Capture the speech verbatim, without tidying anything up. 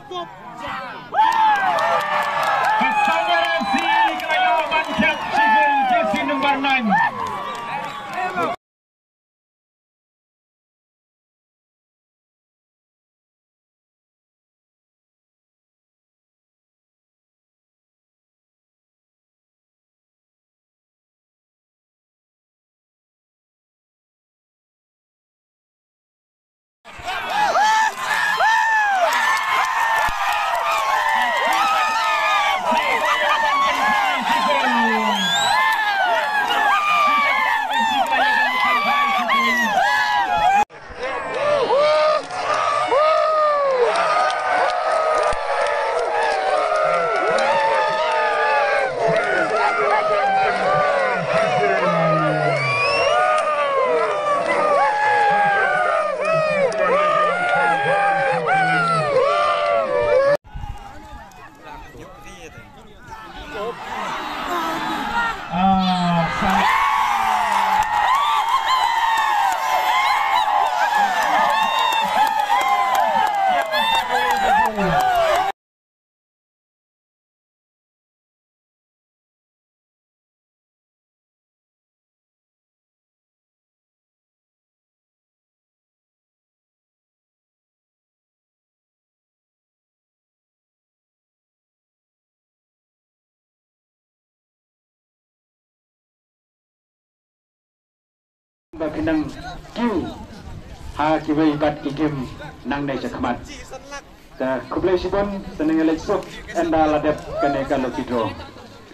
Ka Sawdong F C ka la ïoh ban thied shi gol, jersey number nine. Ba phi nang kiew ha kiwei pat ki team nangne shakhmat. Te khublei shibun, te ngin ïa leit suk ynda la dep kane ka lucky draw.